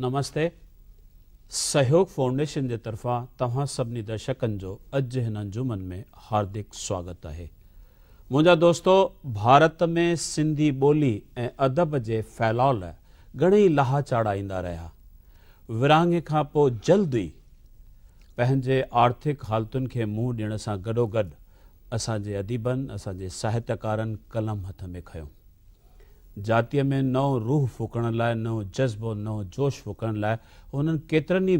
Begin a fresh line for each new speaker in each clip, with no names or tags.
نمستي سهيوگ foundation جي طرفان توهان سڀني درشڪن جو اڄ هن انجمن ۾ هاردڪ سواگت آهي. منهنجا دوستو ڀارت ۾ سنڌي ٻولي ۽ ادب جي ڦهلاء لاء گهڻئي لاها چاڙها ايندا رهيا. ورهاڱي کان پوء جلد ئي پنهنجي آرٿڪ حالتن کي منهن ڏيڻ سان گڏوگڏ اسان جي اديبن اسان جي ساهتيڪارن قلم هٿ ۾ کنيو. جاتيء ۾ نئون روح ڦوڪڻ لاء، نئون جذبو، نئون جوش ڦوڪڻ لاء هنن ڪيترن ئي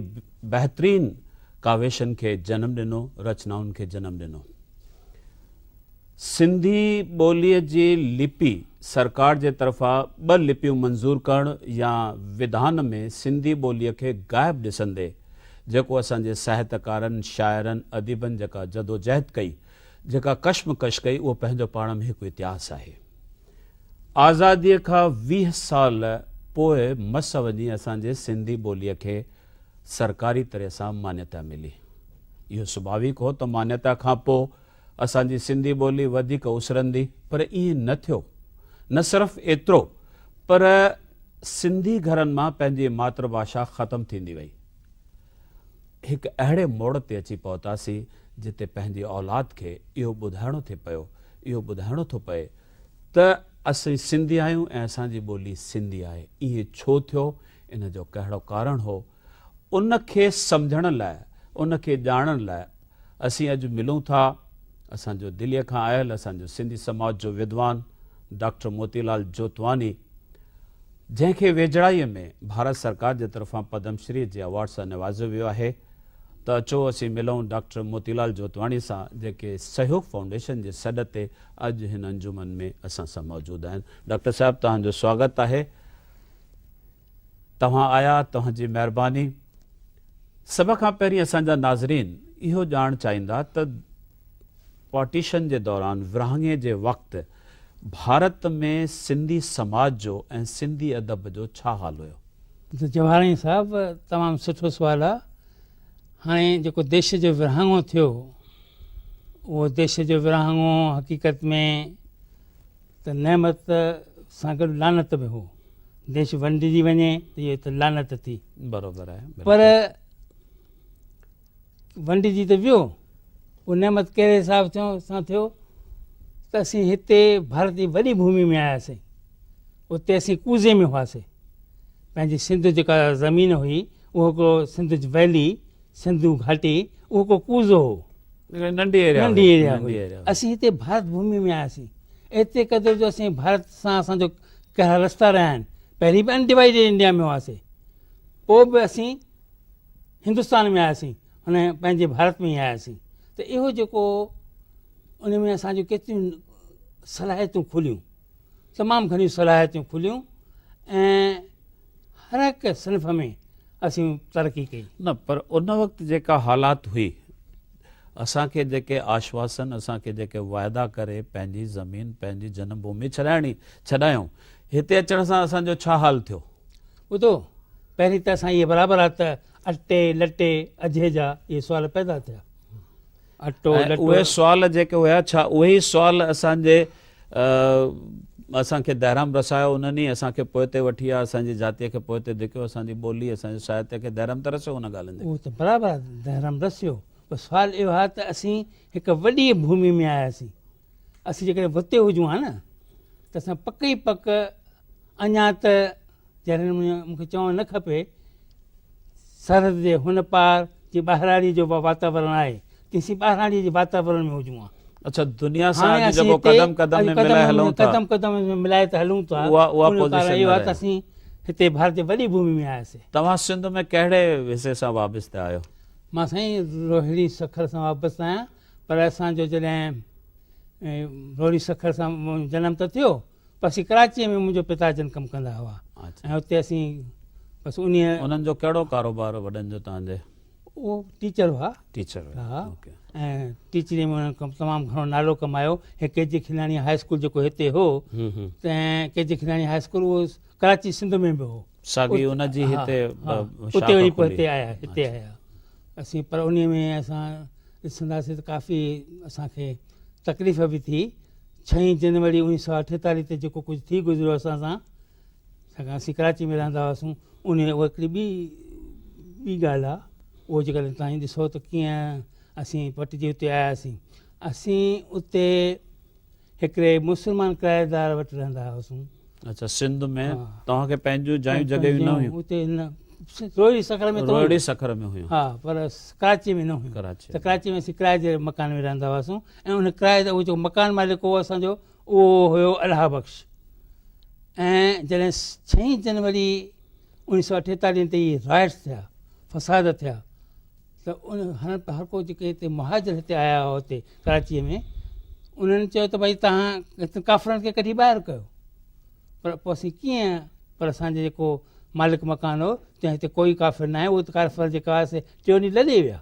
بهترين ڪاوشن کي جنم ڏنو، رچنائن کي جنم ڏنو. سنڌي ٻوليء جي لپي سرڪار جي طرفان ٻه لپيون منظور ڪرڻ يا وڌان ۾ سنڌي ٻوليء کي غائب ڏسندي جيڪو اسان جي ساهتڪارن، شاعرن، اديبن جيڪا جدوجهد ڪئي، جيڪا ڪشمڪش ڪئي اهو پنهنجو پاڻ ۾ هڪ اتهاس آهي. آزاديء کان 20 سال پوء مس وڃي اسان جي سنڌي ٻوليء کي سرڪاري طرح سان مانيتا ملي. اهو سڀاويڪ هو ته مانيتا کان پوء اسان جي سنڌي ٻولي وڌيڪ اسرندي پر ائين نه ٿيو. نه صرف ايترو پر سنڌي گهرن مان پنهنجي ماتر ڀاشا ختم ٿيندي وئي. هڪ اهڙي موڙ تي اچي پهتاسين جتي پنهنجي اولاد کي اهو ٻڌائڻو ٿي پيو، اهو ٻڌائڻو ٿو پئي ته اسين سنڌي آهيون ۽ اسان جي ٻولي سنڌي آهي. ائين ڇو ٿيو؟ ان جو ڪهڙو ڪارڻ هو؟ ان کي سمجهڻ لاء، ان کي ڄاڻڻ لاء اسين اڄ ملون ٿا اسان جو دليء کان آيل اسان جو سنڌي سماج جو ودوان ڊاڪٽر موتي لال جوتواڻي جنهن کي ويجهڙائيء ۾ ڀارت سرڪار جي طرفان پدم شري جي ايوارڊ سان نوازيو ويو آهي ته اچو اسين ملون ڊاڪٽر موتي لال جوتواڻي سان جيڪي سهيوگ فائونڊيشن جي سڏ تي اڄ هن انجمن ۾ اسان سان موجود آهن. ڊاڪٽر صاحب توهان جو سواگت آهي. توهان آيا توهان جي مهرباني. سڀ کان پهرين اسان جا ناظرين اهو ڄاڻڻ چاهيندا ته پارٽيشن جي دوران ورهاڱي جي وقت ڀارت ۾ سنڌي سماج جو ۽ سنڌي ادب جو ڇا حال هيو؟
جواهراڻي صاحب تمام سٺو سوال آ. هاڻي جيڪو ديش جو ورهاڱو ٿيو اهو ديش جو ورهاڱو حقيقت ۾ ته نعمت سان گڏ لعنت به هو. ديش ونڊجي وڃي ته اهو ته لعنت ٿي.
برابر آهي.
پر ونڊجي ته ويو، اهو نعمت ڪهڙي حساب سان ٿيو ته اسين هتي ڀارت جي وڏي ڀومي ۾ آياسين، اتي اسين ڪوزي ۾ هئاسين. پنهنجي سنڌ جيڪا زمين هئي اهو هڪڙو سنڌ ويلي، سنڌو گهاٽي، اهو هڪڙو ڪوزو هو.
ننڍي ايريا
ننڍي ايريا هئي. اسين هتي ڀارت ڀومي ۾ آياسين. ايتري قدر جو اسين ڀارت سان اسان جو ڪهڙا رستا رهيا آهن. پهرين به انڊيوائيڊيڊ انڊيا ۾ هئاسين، پوء به اسين هندستان ۾ آياسين، هن پنهنجي ڀارت ۾ ئي آياسين ته اهو جيڪو ان ۾ اسان جون ڪيتريون صلاحيتون کليون، تمام گهڻيون صلاحيتون کليون ۽ هر هڪ صنف ۾ اسين ترقي ڪئي.
نه پر ان وقت جيڪا حالات هئي، اسان کي جيڪي آشواسن، اسان کي جيڪي واعدا ڪري پنهنجي زمين، پنهنجي جنم ڀومي ڇڏائڻي ڇڏايائون، هتي اچڻ سان اسان جو ڇا حال ٿيو؟
ٻڌو، پهرين ته اسان اهي برابر آ ته اٽي، لٽي، اجهي جا اهي سوال پيدا ٿيا. اٽو، لٽو.
اهي سوال جيڪي هيا ڇا اهي ئي سوال اسان جي اسان کي دهرام رسايو انهن ئي اسان کي پوئتي وٺي ويا، اسان جي جاتيء کي پوئتي ڌڪيو، اسان جي ٻولي، اسان جي ساهتيه کي دهرام ته رسيو انهن ڳالهين جي.
اهو ته برابر آ دهرام رسيو پر سوال اهو آ ته اسين هڪ وڏيء ڀومي ۾ آياسين، اسين جيڪڏهن اتي هجون ها نه ته اسان پڪ ئي پڪ اڃا ته جهڙي نموني مون کي چوڻ نه کپي، سرحد جي هن پار جي ٻاهراڙيء جو واتاورڻ آهي، تيسين ٻاهراڙيء جي واتاورڻ ۾ هجون ها.
اڇا دنيا سان اڄ جيڪو قدم قدم ۾ ملائي هلون ٿا.
قدم قدم ۾ ملائي ته هلون ٿا.
اها پوزيشن
نه رهي. اسين هتي ڀارت جي وڏي ڀومي ۾ آياسين.
توهان سنڌ ۾ ڪهڙي حصي سان وابسته آهيو؟
مان سائين روهڙي سکر سان وابسته آهيان، پر اسان جو جڏهن روهڙي سکر سان جنم ته ٿيو، پر اسين ڪراچيء ۾ منهنجو پتا جن ڪم ڪندا هئا ۽ اتي اسين بس انهيء.
انهن جو ڪهڙو ڪاروبار وڏن جو توهان جي؟
اهو ٽيچر هئا.
ٽيچر هئا.
۽ ٽيچريء ۾ انهن تمام گهڻو نالو ڪمايو. هي ڪي جي کلاڻي هاء اسڪول جيڪو هتي هو، تنهن ڪي جي کلاڻي هاء اسڪول اهو ڪراچي سنڌ ۾ به هو.
ساڳي ان جي هتي
شاخ اتي وري پوء هتي آيا، هتي آيا اسين. پر انهيء ۾ اسان ڏسنداسين ته ڪافي اسان کي تڪليف به ٿي. ڇهين جنوري 1948 تي جيڪو ڪجهه ٿي گذريو اسان سان، ڇاڪاڻ اسين ڪراچي ۾ رهندا هئاسون، ان اها هڪڙي ٻي ٻي ڳالهه آهي اهو جيڪڏهن توهين ڏسو ته ڪيئن اسين پٽجي اتي آياسين. اسين اتي هڪڙي مسلمان ڪرائيدار وٽ رهندا هئاسون.
اڇا سنڌ ۾ توهان کي پنهنجون جايون جڳهيون نه هيون؟
اتي نه روهڙي سکر ۾
روهڙي سکر ۾ هيون.
ها پر ڪراچي ۾ نه هيون. ڪراچي ته ڪراچي ۾ اسين ڪرائي جي مڪان ۾ رهندا هئاسون ۽ ان ڪرائي اهو جيڪو مڪان مالڪ هو اسان جو اهو هيو الهه بخش ۽ جڏهن ڇهين جنوري 1948 تي هي رائٽس ٿيا فساد ٿيا ته ان هر هر ڪو جيڪي هتي مهاجر هتي آيا هئا هتي ڪراچيء ۾ انهن چيو ته ڀئي تهان هتي ڪافرن کي ڪڍي ٻاهر ڪيو پر پوء اسين ڪيئن پر اسانجو جيڪو مالڪ مڪان هو چيائين هتي ڪوئي ڪافر ناهي اهي ته ڪافر جيڪا هئا سي ٽيون ڏينهن لڏي ويا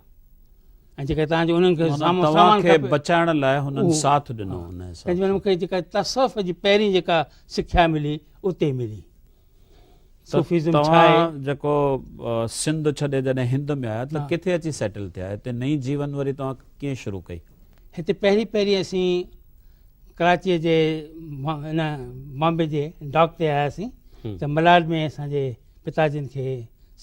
۽ جيڪا تهان جو انهن کي
سامان کي بچائڻ لاء هنن ساٿ ڏنو
ان حساب سان مون کي جيڪا تصوف جي پهرين جيڪا سکيا ملي اتي ملي
صوفيزم ڇا آهي؟ توهان جيڪو سنڌ ڇڏي جڏهن هند ۾ آيا ته ڪٿي اچي سيٽل ٿيا؟ هتي نئين جيون وري توهان ڪيئن شروع ڪئي؟
هتي پهرين پهرين اسين ڪراچيء جي ان بامبي جي ڊاڪ تي آياسين ته ملاڊ ۾ اسان جي پتا جن کي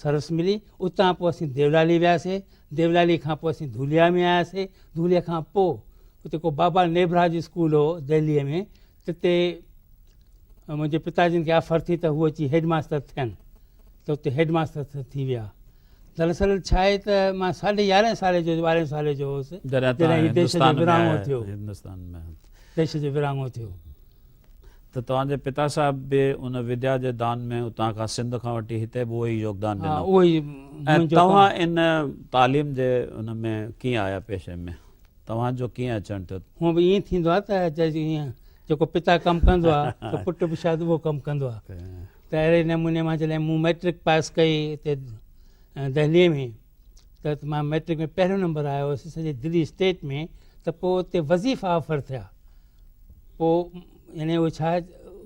سروس ملي اتان پوء اسين ديولالي وياسي ديولالي کان پوء اسين ڌوليا ۾ آياسي ڌوليا کان پوء اتي ڪو بابا نيڀراج اسڪول هو دهليء ۾ تتي منهنجي پتا جن کي آفر ٿي ته هو اچي هيڊ ماستر ٿين ته اتي هيڊ ماستر ٿي ويا. دراصل ڇا آهي ته مان ساڍي يارهين سالي جو ٻارهين سالي جو هوس جڏهن هي ديش جو ورهاڱو ٿيو. ديش جو ورهاڱو ٿيو.
ته توهان جي پتا صاحب به ان وديا جي دان ۾ اتان کان سنڌ کان وٺي هتي به اهو ئي يوگدان ڏنو.
اهو ئي
۽ توهان ان تعليم جي ان ۾ ڪيئن آيا پيشي ۾؟ توهان جو ڪيئن اچڻ ٿيو؟
هونء به ائين ٿيندو آهي ته جيئن جيڪو پتا ڪم ڪندو آهي ته پٽ به شايد اهو ڪم ڪندو آهي ته اهڙي نموني مان جڏهن مون مئٽرڪ پاس ڪئي هتي دهليء ۾ ته مان مئٽرڪ ۾ پهريون نمبر آيو هوس سڄي دلي اسٽيٽ ۾ ته پوء اتي وظيفا آفر ٿيا پوء يعني اهو ڇا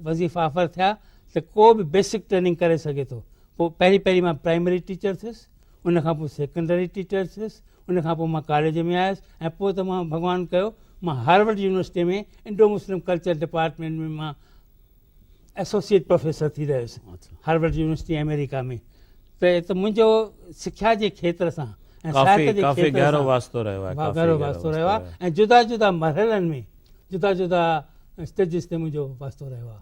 وظيفا آفر ٿيا ته ڪو به بيسڪ ٽريننگ ڪري سگهي ٿو پوء پهرين پهرين مان پرائمري ٽيچر ٿيس ان کان پوء سيڪنڊري ٽيچر ٿيس ان کان پوء مان ڪاليج ۾ آيس ۽ پوء ته مان ڀڳوان ڪيو مان Harvard university ۾ Indo Muslim culture department ۾ مان ايسوسيئيٽ پروفيسر ٿي رهيس هارورڊ يونيورسٽي آمريڪا ۾ ته منهنجو سکيا جي کيتر سان
۽ ساهت جي کيتر سان گهرو واسطو رهيو آهي
گهرو واسطو رهيو آهي ۽ جدا جدا مرحلن ۾ جدا جدا اسٽيجز تي منهنجو واسطو رهيو آهي.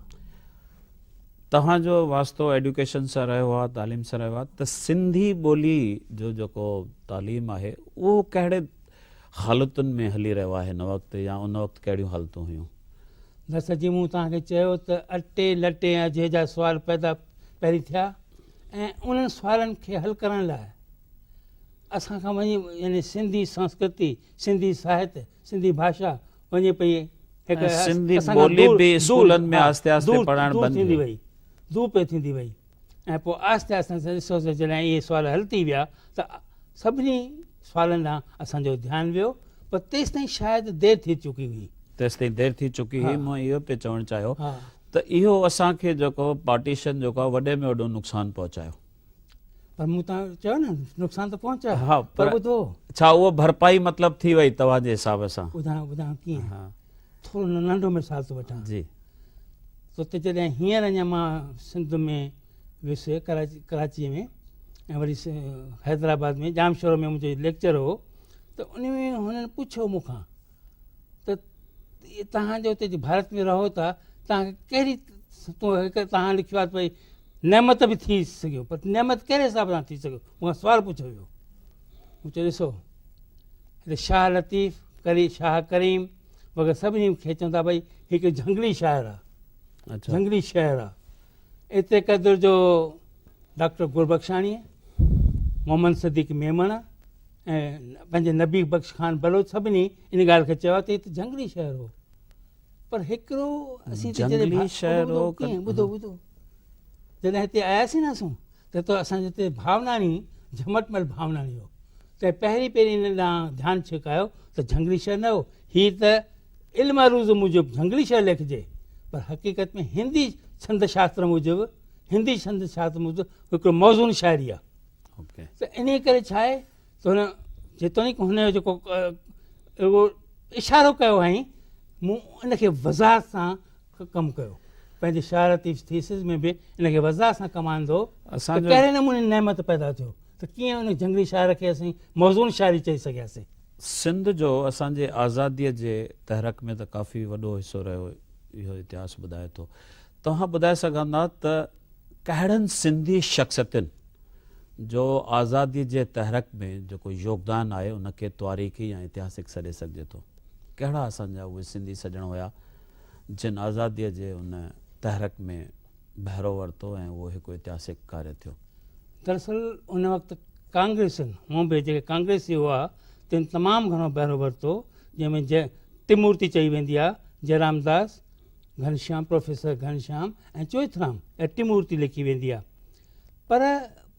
توهان جو واسطو ايڊيوڪيشن سان رهيو آهي تعليم سان رهيو آهي ته سنڌي ٻولي جو جيڪو تعليم آهي اهو ڪهڙي حالتن ۾ هلي رهيو آهي هن وقت يا ان وقت ڪهڙيون حالتون هيون؟
دراصل جيئن مون توهان کي چيو ته اٽي لٽي ۽ اجهي جا سوال پيدا پهرين ٿيا ۽ انهن سوالن کي حل ڪرڻ لاء اسان کان وڃي يعني سنڌي سنسڪرتي، سنڌي ساهت، سنڌي ڀاشا وڃي پئي
هڪ سنڌي ٻولي به اسڪولن ۾ آهستي آهستي پڙهائڻ بند
ٿيندي وئي دور پئي ٿيندي وئي ۽ پوء آهستي آهستي اسان ڏسو ته جڏهن اهي سوال حل ٿي ويا ته سڀني سوالن ڏانهن اسان جو ڌيان ويو پر تيستائين شايد دير ٿي چڪي هئي.
تيستائين دير ٿي چڪي هئي. مون اهو پئي چوڻ چاهيو ته اهو اسان کي جيڪو پارٽيشن جيڪو آهي وڏي ۾ وڏو نقصان پهچايو.
پر مون تان چيو نه نقصان ته پهچايو ها پر ٻڌو
ڇا اهو ڀرپائي مطلب ٿي وئي توهان جي حساب سان؟
ٻڌايان ٻڌايان ڪيئن ها ٿورو ننڍو مثال ٿو وٺان
جي
تو ته جڏهن هينئر اڃا مان سنڌ ۾ ويس ڪراچي ڪراچي ۾ ۽ وري حيدرآباد ۾ ڄامشورو ۾ منهنجو ليڪچر هو ته ان ۾ هنن پڇيو مون کان ته توهان جو اتي ڀارت ۾ رهو ٿا توهان کي ڪهڙي هڪ توهان لکيو آهي ته ڀئي نعمت به ٿي سگهيو پر نعمت ڪهڙي حساب سان ٿي سگهيو مون کان سوال پڇيو ويو مون چيو ڏسو هتي شاهه لطيف ڪري شاهه ڪريم وغيره سڀني کي چوندا ڀئي هڪ جهنگلي شاعر آهي جهنگلي شهر آهي ايتري قدر جو ڊاڪٽر گربخشاڻي محمد صديق ميمڻ ۽ پنهنجي نبي بخش خان بلوچ سڀني ان ڳالهه کي چيو ته هي ته جهنگلي شهر هو پر هڪڙو اسين
جهنگلي شهر هو
ٻڌو ٻڌو جڏهن هتي آياسين نه اسون ته تو اسان جي هتي ڀاوناڻي جهمٽمل ڀاوناڻي هو ته پهرين پهرين ان ڏانهن ڌيان ڇڪايو ته جهنگلي شهر نه هو هي ته علم عروض موجب جهنگلي شهر ليکجي پر حقيقت ۾ هندي ڇند شاستر موجب هندي ڇند شاستر موجب هڪڙو موزون شاعري آهي ته انهيء ڪري ڇا آهي ته هن جيتوڻيڪ هن جو جيڪو اهو اشارو ڪيو هئائين مون ان کي وضاحت سان ڪم ڪيو. پنهنجي شاهه لطيف ٿيسز ۾ به ان کي وضاحت سان ڪم آندو ته ڪهڙي نموني نعمت پيدا ٿيو ته ڪيئن ان جهنگلي شاعر کي اسين موزون شاعري چئي سگهياسين.
سنڌ جو اسان جي آزاديء جي تحرڪ ۾ ته ڪافي وڏو حصو رهيو اهو اتهاس ٻڌائي ٿو. توهان ٻڌائي سگهندا ته ڪهڙن سنڌي شخصيتن جو آزاديء جي تحرڪ ۾ جيڪو يوگدان آهي ان کي تواريخي يا اتهاسڪ سڏي سگهجي ٿو؟ ڪهڙا اسان جا اهي سنڌي سڄڻ هيا جن آزاديء جي ان تحرڪ ۾ بهرو ورتو ۽ اهو هڪ اتهاسڪ ڪاريه ٿيو؟
دراصل ان وقت ڪانگريسين هونء به جيڪي ڪانگريسي هئا تن تمام گهڻو بهرو ورتو جنهن ۾ جي ٽمورتي چئي ويندي آهي جئرامداس، گهنشيام، پروفيسر گهنشيام ۽ چوئٿرام اها ٽمورتي ليکي ويندي آهي. پر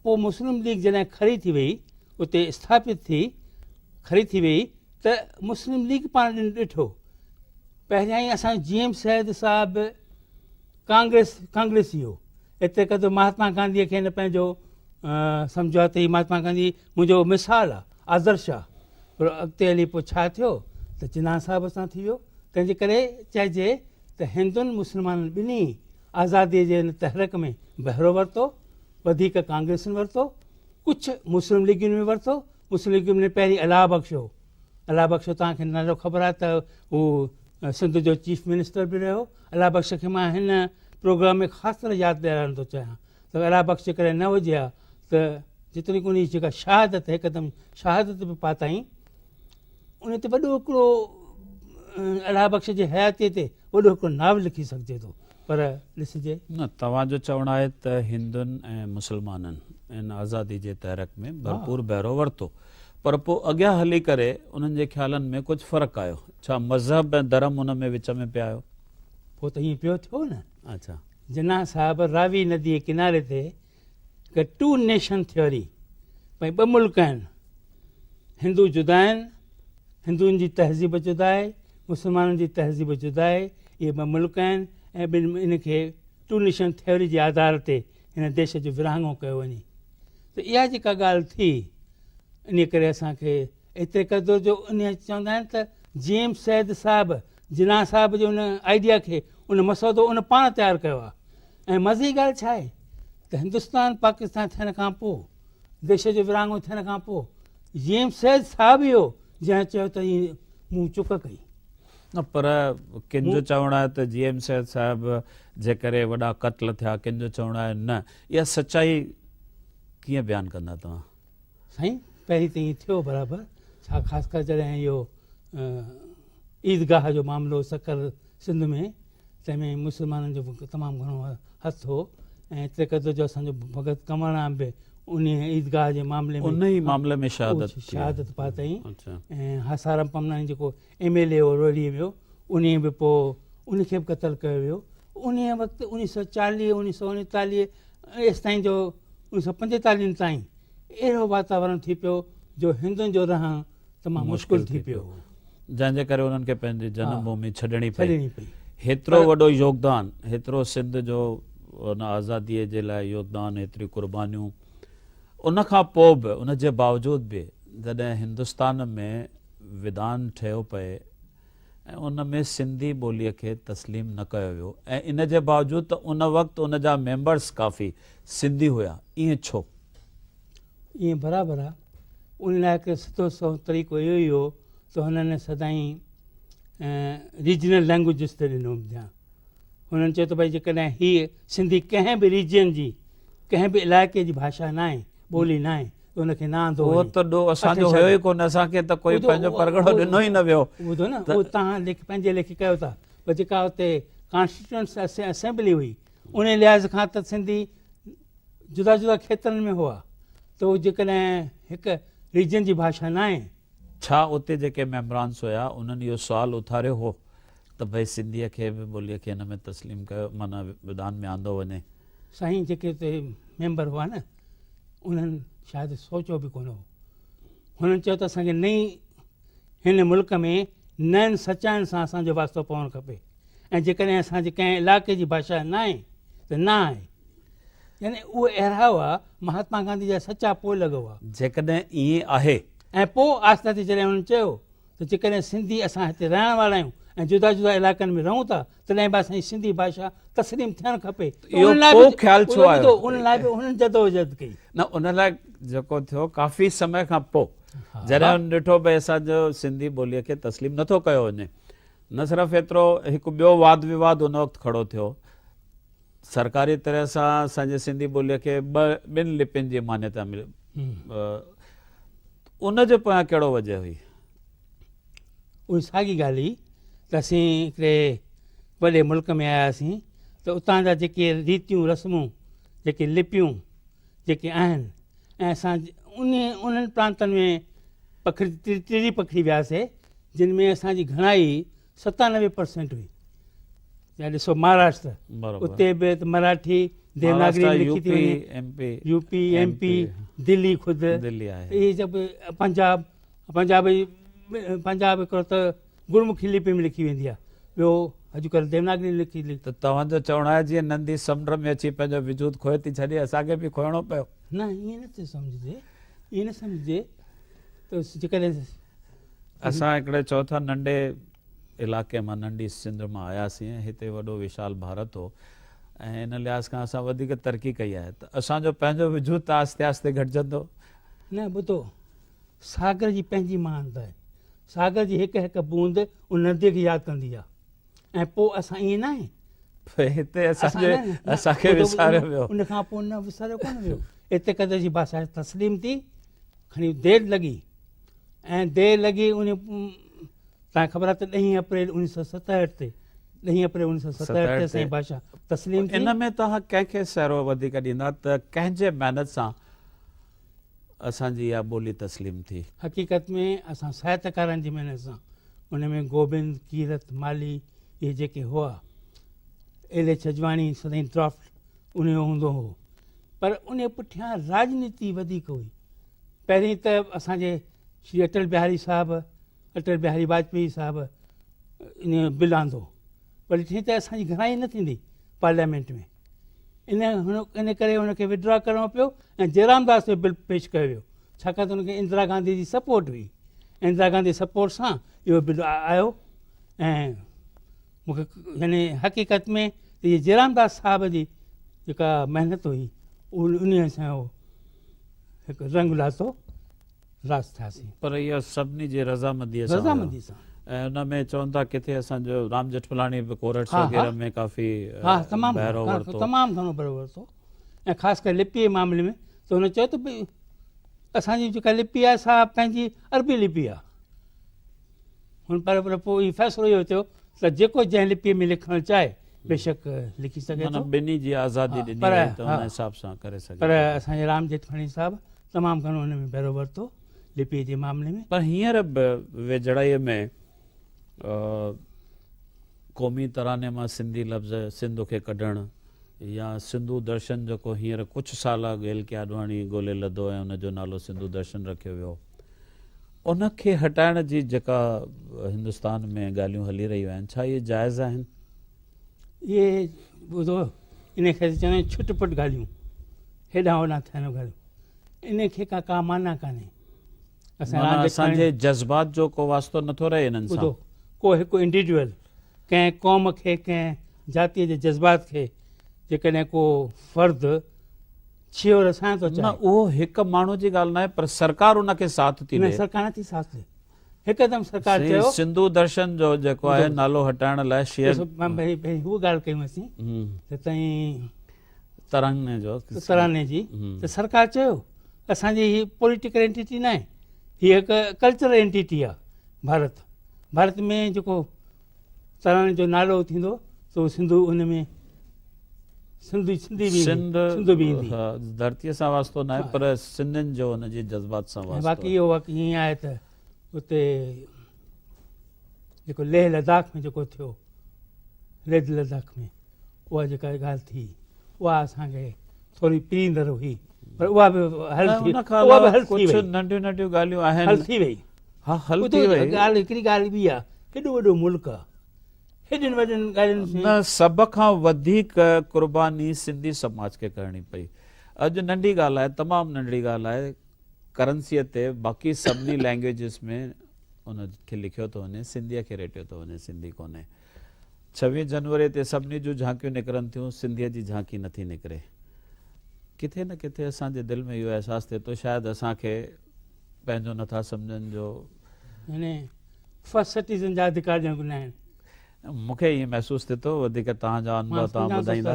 پوء مسلم ليگ جڏهن کڙي ٿي وئي اتي اسٿاپت ٿي کڙي ٿي وئي ته مسلم ليگ پاڻ ڏٺو پهريائين اسان جو جي ايم سيد صاحب ڪانگريس ڪانگريسي هو ايتري قدر مهاتما گانڌيء کي هن پنهنجو سمجهيو آهي ته هي مهاتما گانڌي منهنجو مثال آهي آدرش آهي پر اڳتي هلي پوء ڇا ٿيو ته جناح صاحب سان ٿي ويو تنهن جي ڪري چئجي ته هندن مسلمانن ٻنهي آزاديء جي ان تحرڪ ۾ بهرو ورتو، وڌيڪ ڪانگريسين ورتو، ڪجهه مسلم ليگين ۾ ورتو، مسلم ليگين ۾ پهرين الهه بخش هو، الهه بخش توهان کي نالو خبر آهي ته هو سنڌ جو چيف منسٽر به رهيو، الهه بخش کي مان هن پروگرام ۾ خاص طرح ياد ڏيارڻ ٿو چاهيان ته الهه بخش جيڪڏهن نه هجي ها ته جيتوڻيڪ ان جي جيڪا شهادت هڪدم شهادت به پاتائين ان تي وڏو هڪڙو الهه بخش جي حياتيء تي وڏو هڪڙو ناول لکي سگهجي ٿو پر ڏسجي.
نه توهان جو چوڻ آهي ته هندن ۽ مسلمانن ان آزادي جي تحرڪ ۾ ڀرپور بهرو ورتو پر پوء اڳيان هلي ڪري انهن جي خيالن ۾ ڪجهه فرق آيو ڇا مذهب ۽ ڌرم ان ۾ وچ ۾ پئي آيو؟
پوء ته ائين پيو ٿيو نه.
اڇا.
جناح صاحب راوي نديء جي ڪناري تي هڪ ٽو نيشن ٿيوري ڀئي ٻه ملڪ آهن هندو جدا آهن هندن جي تهذيب جدا آهي مسلمانن جي تهذيب جدا آهي اهي ٻه ملڪ آهن ۽ ٻن ان کي ٽو نيشن ٿيوري جي آڌار تي هن ديش جو ورهاڱو ڪيو وڃي ته اها جيڪا ڳالهه ٿي ان ڪري اسان کي ايتري قدر جو ان چوندا آهن ته جي ايم سيد صاحب جناح صاحب جي ان آئيڊيا کي ان مسودو ان پاڻ تيار ڪيو آهي ۽ مزي جي ڳالهه ڇا آهي ته هندستان پاڪستان ٿيڻ کان پوء ديش جو ورهاڱو ٿيڻ کان پوء جي ايم سيد صاحب ئي هو جنهن چيو ته مون چڪ ڪئي.
نه پر ڪن جو چوڻ آهي ته جي ايم سيد صاحب جي ڪري وڏا قتل ٿيا ڪن جو چوڻ آهي نه اها سچائي ڪيئن بيان ڪندا توهان؟
سائين پهرين ته ائين ٿيو برابر ڇا خاص ڪري جڏهن اهو عيدگاهه جو معاملو سکر سنڌ ۾ تنهن ۾ مسلمانن جو به تمام گهڻو هٿ هو ۽ ايتري قدر جو اسان جو ڀڳت ڪنور رام به انهيء عيدگاهه جي معاملي ۾
انهيء معاملي ۾ شهادت ٿي
شهادت پاتائين ۽ هاسارام پمناڻي جيڪو ايم ايل اي هو روهڙيء ۾ انهيء به پوء ان کي به قتل ڪيو ويو انهيء وقت 1940 1939 ايستائين جو 1945 تائين اهڙو واتاورڻ ٿي پيو جو هندن جو رهڻ تمام مشڪل ٿي پيو هو.
جنهن جي ڪري انهن کي پنهنجي جنم ڀومي ڇڏڻي پئي. هيترو وڏو يوگدان، هيترو سنڌ جو ان آزاديء جي لاء يوگدان، هيتريون قربانيون، ان کان پوء به، ان جي باوجود به جڏهن هندستان ۾ وڌان ٺهيو پئي ۽ ان ۾ سنڌي ٻوليء کي تسليم نه ڪيو ويو ۽ ان جي باوجود ته ان وقت ان جا ميمبرس ڪافي سنڌي هيا، ائين ڇو؟
ائين برابر آ. ان لاء هڪ سڌو سنئون طريقو اهو ئي هو ته هنن سدائين ريجنل لينگويجز تي ڏنو ڌيان. هنن چيو ته ڀئي جيڪڏهن هيء سنڌي ڪنهن به ريجن جي ڪنهن به علائقي جي ڀاشا ناهي، ٻولي ناهي ته ان کي نه آندو
وڃي. اهو ته ڏوهه اسان جو هيو ئي ڪونه، اسان کي ته ڪوئي پنهنجو پرڳڻو ڏنو ئي نه ويو.
ٻڌو نه، اهو توهان پنهنجي ليکي ڪيو ٿا، پر جيڪا اتي ڪانسٽيٽوئنٽ اسيمبلي هئي، ان لحاظ کان ته سنڌي جدا جدا کيترن ۾ هئا ته اهو جيڪڏهن هڪ ريجن جي ڀاشا ناهي.
ڇا اتي جيڪي ميمبرانس هيا انهن اهو سوال اٿاريو هو ته ڀئي سنڌيء کي به ٻوليء کي هن ۾ تسليم ڪيو معنيٰ وڌان ۾ آندو وڃي؟
سائين جيڪي اتي ميمبر هئا نه انهن شايد سوچيو به ڪونه هو. هنن چيو ته اسان کي نئين هن ملڪ ۾ نين سچاين سان اسان جو واسطو پوڻ کپي ۽ جيڪڏهن اسان جي ڪنهن علائقي جي ڀاشا ناهي ته نه آهي. يعني اهي اهڙا هئا مهاتما گانڌي جا سچا پوئلڳ هئا.
جيڪڏهن ائين آهي.
۽ پوء آهستي آهستي جڏهن هنن چيو ته جيڪڏهن سنڌي اسان هتي رهڻ وارا آهيون ۽ جدا جدا علائقن ۾ رهون ٿا تڏهن به اسان جي سنڌي ڀاشا تسليم ٿيڻ کپي.
اهو پوء خيال ڇو آيو؟
ان لاء به انهن جدوجهد ڪئي.
نه ان لاء جيڪو ٿيو ڪافي سمي کان پوء جڏهن هن ڏٺو ڀئي اسان جو سنڌي ٻوليء کي تسليم نٿو ڪيو وڃي. نه صرف ايترو هڪ ٻيو واد وواد ان وقت کڙو ٿيو. سرڪاري طرح سان اسان جي سنڌي ٻوليء کي ٻه ٻن لپين جي مانيتا ملي. ان جي پويان ڪهڙو وجهه هئي؟
اها ساڳي ڳالهه هئي ته اسين هڪڙي وڏي ملڪ ۾ آياسين ته اتان جا جيڪي ريتيون رسمون جيڪي لپيون جيڪي آهن ۽ اسان ان انهن پرانتن ۾ پکڙ ٽڙي پکڙي وياسي جن ۾ اسان جي گهڻائي 97 پرسنٽ هئي. يا ڏسو مهاراشٽر اتي به مراٺي ديوناگري ۾ لکي ٿي وڃي، يو پي ايم پي، دلي خود اهي سڀ، پنجاب پنجاب پنجاب هڪڙو ته گرمکي لپي ۾ لکي ويندي آهي، ٻيو اڄڪلهه ديوناگري ۾ لکي.
ته توهان جو چوڻ آهي جيئن نندي سمنڊ ۾ اچي پنهنجو وجود کوئي ٿي ڇڏي اسان کي به کوئڻو پيو؟
نه ائين نه ٿو سمجهجي، ائين نه سمجهجي ته جيڪڏهن
اسان هڪڙي چئو ٿا ننڍي علائقي مان ننڍي سنڌ مان آياسين ۽ هتي وڏو وشال ڀارت هو ۽ ان لحاظ کان اسان وڌيڪ ترقي ڪئي آهي ته اسان جو پنهنجو وجود ته آهستي آهستي گهٽجندو.
نه ٻڌو ساگر جي پنهنجي مهانتا آهي. ساگر جي هڪ هڪ بوند ان نديء کي ياد ڪندي آهي ۽ پوء اسان ائين ناهي.
هتي اسان جي اسان کي وساريو ويو.
ان کان پوء نه وساريو ڪونه ويو. ايتري قدر جي ڀاشا تسليم ٿي کڻي دير لڳي ۽ دير لڳي ان تان خبر آهي ته ڏهين اپريل 1967 تي ڏهين اپريل 1967 تي اسان جي ڀاشا تسليم ٿي.
ان ۾ توهان ڪنهن کي سهرو وڌيڪ ڏيندا ته ڪنهن جي محنت سان اسان جي اها ٻولي تسليم ٿي؟
حقيقت ۾ اسان ساهتڪارن جي محنت سان، ان ۾ گوبند، ڪيرت، مالهي اهي جيڪي هئا، ايل ايڇ اجواڻي سدائين ڊرافٽ ان جو هوندو هو، پر ان پٺيان راڄنيتي وڌيڪ هئي. پهرين ته اسان جي شري اٽل بهاري صاحب، اٽل بهاري واجپيئي صاحب ان بل آندو، پر ڏٺي ته اسان جي گهڻائي نه ٿيندي پارليامينٽ ۾، ان ان ڪري هن کي وڊرا ڪرڻو پيو ۽ جيرام داس جو بل پيش ڪيو ويو، ڇاڪاڻ ته هن کي اندرا گانڌي جي سپورٽ هئي. اندرا گانڌي سپورٽ سان اهو بل آيو ۽ مون کي يعني حقيقت ۾ ته جيرام داس صاحب جي جيڪا محنت هئي ان سان اهو هڪ رنگ لاتو، راس ٿياسين.
پر اها سڀني جي رضامنديء سان هيو.
رضامندي سان.
۽ ان ۾ چون ٿا ڪٿي اسان جو رام ڄيٺملاڻي به ڪورٽس وغيره ۾ ڪافي بهرو ورتو.
تمام گهڻو بهرو ورتو ۽ خاص ڪري لپيء جي معاملي ۾ ته هن چيو ته ڀئي اسان جي جيڪا لپي آهي سا پنهنجي عربي لپي آهي. هن پر پر پوء اهو فيصلو اهو ٿيو ته جيڪو جنهن لپيء ۾ لکڻ چاهي بيشڪ لکي سگهي ٿو.
معنيٰ ٻنهي جي آزادي ڏني وئي ته ان حساب سان ڪري سگهي ٿو.
پر اسان جي رام ڄيٺملاڻي صاحب تمام گهڻو ان ۾ بهرو ورتو لپيء جي معاملي ۾.
پر هينئر به ويجهڙائيء ۾ قومي تراني مان سنڌي لفظ سنڌ کي ڪڍڻ يا سنڌو درشن جيڪو هينئر ڪجهه سال اڳ ايل ڪي آڏواڻي ڳولي لڌو ۽ ان جو نالو سنڌو درشن رکيو ويو ان کي هٽائڻ جي جيڪا هندستان ۾ ڳالهيون هلي رهيون آهن ڇا اهي جائز آهن؟
اهي ٻڌو ان کي چوندا آهن ڇٽ پٽ ڳالهيون هيڏانهن هوڏانهن ٿيڻ ڳالهيون ان کي ڪا ڪا معنيٰ ڪانهي.
معنيٰ اسان جي جذبات جو ڪو واسطو نٿو رهي انهن سان.
ٻڌو ڪو هڪ انڊيوڊيول ڪنهن قوم کي ڪنهن جاتيء جي جذبات کي جيڪڏهن ڪو فرد ڇيهو رسائڻ ٿو چاهي.
نه اهو هڪ ماڻهو جي ڳالهه ناهي پر سرڪار ان کي ساٿ ٿي ڏي.
نه سرڪار نٿي ساٿ ڏي. هڪدم سرڪار چيو.
سنڌو درشن جو جيڪو آهي نالو هٽائڻ لاء شيئر.
ڏسو هوء ڳالهه ڪيون اسين ته تائين
تراني جو
تراني جي ته سرڪار چيو اسان جي هي پوليٽيڪل اينٽيٽي ناهي هي هڪ ڪلچرل اينٽيٽي آهي ڀارت ڀارت ۾ جيڪو تراني جو نالو ٿيندو ته سنڌو ان ۾ سنڌي سنڌي به
سنڌ
سنڌو به ايندي
ڌرتي سان واسطو ناهي پر سنڌين جو ان جي جذبات سان واسطو
باقي اهو واقعي ائين آهي ته اتي جيڪو ليهه لداخ ۾ جيڪو ٿيو ليهه لداخ ۾ اها جيڪا ڳالهه ٿي اها اسان کي ٿوري پيڙيندڙ هئي پر اها به حل ٿي
اها به حل ٿي وئي ننڍيون ننڍيون ڳالهيون آهن
حل ٿي وئي
ها حل ٿي وئي
ڳالهه هڪڙي ڳالهه ٻي آهي هيڏو وڏو ملڪ آهي هيڏين وڏين ڳالهين
نه سڀ کان وڌيڪ قرباني سنڌي سماج کي ڪرڻي پئي اڄ ننڍي ڳالهه آهي تمام ننڍڙي ڳالهه آهي ڪرنسيء تي باقي سڀني لينگويجز ۾ ان کي لکيو ٿو وڃي، سنڌيء کي ريٽيو ٿو وڃي، سنڌي ڪونهي. ڇويهه جنوريء تي سڀني جون جهانڪيون نڪرن ٿيون، سنڌيء جي جهانڪي نٿي نڪري. ڪٿي نه ڪٿي اسان جي دل ۾ اهو احساس ٿئي ٿو شايد اسان کي پنهنجو نٿا سمجهن جو.
يعني فرسٽ سٽيزن جا اڌڪار ڄڻ ڪو ناهن.
مون کي ائين محسوس ٿئي ٿو، وڌيڪ توهان جا انڀو توهان ٻڌائيندا.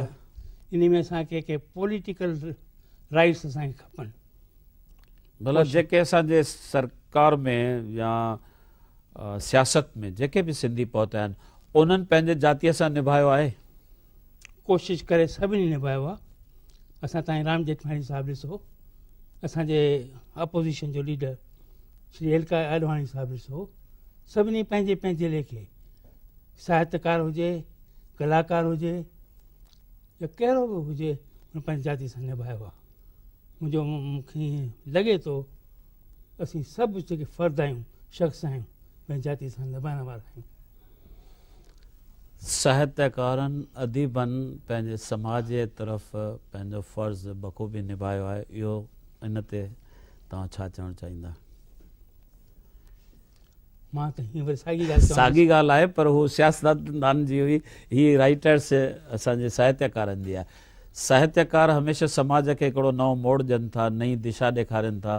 انهي ۾ اسان کي ڪي پوليٽيڪل رائيٽس اسان کي کپن.
ڀلا جيڪي اسان جي سرڪار ۾ يا سياست ۾ جيڪي به سنڌي پهتا آهن انهن پنهنجي جاتيء سان نڀايو آهي؟
ڪوشش ڪري سڀني نڀايو آهي. اسان تائين رام ڄيٺملاڻي صاحب ڏسو، اسان جي اپوزيشن جو ليڊر شري ايل ڪا آڏواڻي صاحب ڏسو، سڀني پنهنجي پنهنجي ليکي ساهتڪار هجي، ڪلاڪار هجي يا ڪهڙو به هجي، هن پنهنجي جاتي سان نڀايو آهي. منهنجو مون کي ائين لڳي ٿو اسين سڀ جيڪي فرد آهيون، شخص آهيون، پنهنجي جاتي سان نڀائڻ وارا آهيون.
ساهتڪارن، اديبن پنهنجي سماج جي طرف پنهنجو فرض بخوبي نڀايو آهي، اهو ان تي توهان ڇا چوڻ چاهيندا؟
مان ته هيئن وري ساڳي ڳالهه چوندس.
ساڳي ڳالهه آهي پر هو سياستدانن جي هئي، هي رائيٽرس اسان جي ساهتيڪارن جي آهي. ساهتيڪار هميشه سماج کي هڪڙو نئون موڙ ڏين ٿا، نئين دشا ڏيکارين ٿا،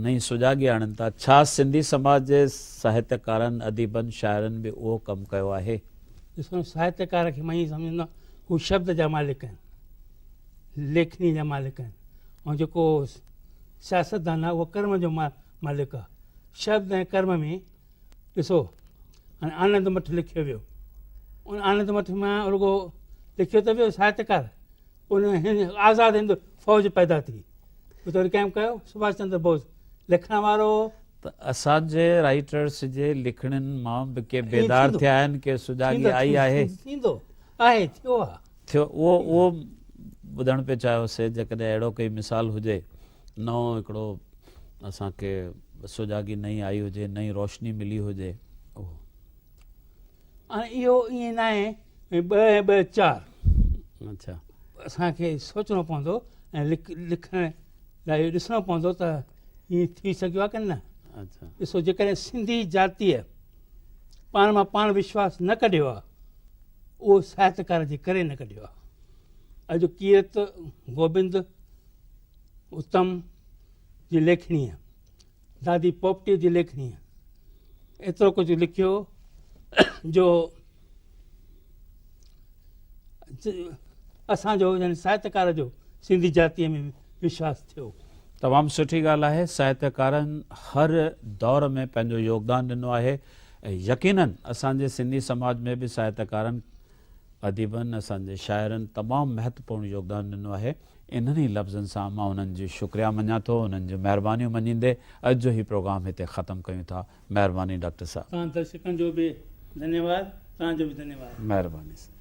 نئين سجاڳي آڻين ٿا. ڇا سنڌي سماج جي ساهتيڪارن، اديبن، شاعرن به اهو ڪم ڪيو آهي؟
ڏسو ساهتيڪار کي مان ائين سمجهندو آهيان هو شبد جا مالڪ آهن، ليکني جا مالڪ آهن ۽ جيڪو سياستدان آهي اهو ڪرم جو مالڪ آهي. شبد ۽ ڪرم ۾ ڏسو هاڻي آنند مٺ لکيو ويو ان آنند مٺ مان رڳو لکيو ته ويو ساهتڪار ان هن آزاد هند فوج پيدا ٿي اتي وري ڪيم ڪيو سڀاش چندر بوس لکڻ وارو
ته اسان جي رائيٽرس جي لکڻين مان به ڪي بيدار ٿيا آهن ڪي سجاڳي آئي آهي
ٿيندو آهي ٿيو آهي
ٿيو اهو اهو ٻڌڻ پئي چاهيوسي جيڪڏهن اهڙو ڪوئي مثال هجي نئون هڪڙو اسان کي سجاڳي نئين آئي هجي، نئين روشني ملي هجي اهو.
هاڻي اهو ائين ناهي ٻه ۽ ٻه چار.
اڇا.
اسان کي سوچڻو پوندو ۽ لکڻ لاء اهو ڏسڻو پوندو ته ائين ٿي سگهيو آهي ڪي نه.
اڇا.
ڏسو جيڪڏهن سنڌي جاتيء پاڻ مان پاڻ وشواس نه ڪڍيو آهي اهو ساهتڪار جي ڪري نه ڪڍيو آهي. اڄ ڪيرت گوبند اتم جي ليکڻيء، دادي پوپٽيء جي ليکڻيء ايترو ڪجهه لکيو جو اسان جو يعني ساهتڪار جو سنڌي جاتيء ۾ وشواس ٿيو.
تمام سٺي ڳالهه آهي ساهتڪارن هر دور ۾ پنهنجو يوگدان ڏنو آهي ۽ يقينن اسان جي سنڌي سماج ۾ به ساهتڪارن اديبن اسان جي شاعرن تمام مهتوپورڻ يوگدان ڏنو آهي. انهن ئي لفظن سان مان انهن جي شڪريا مڃان ٿو، انهن جون مهربانيون مڃيندي اڄ جو هي پروگرام هتي ختم ڪيون ٿا. مهرباني ڊاڪٽر صاحب.
توهان درشڪن جو به ڌنيواد، توهان جو به ڌنيواد.
مهرباني سائين.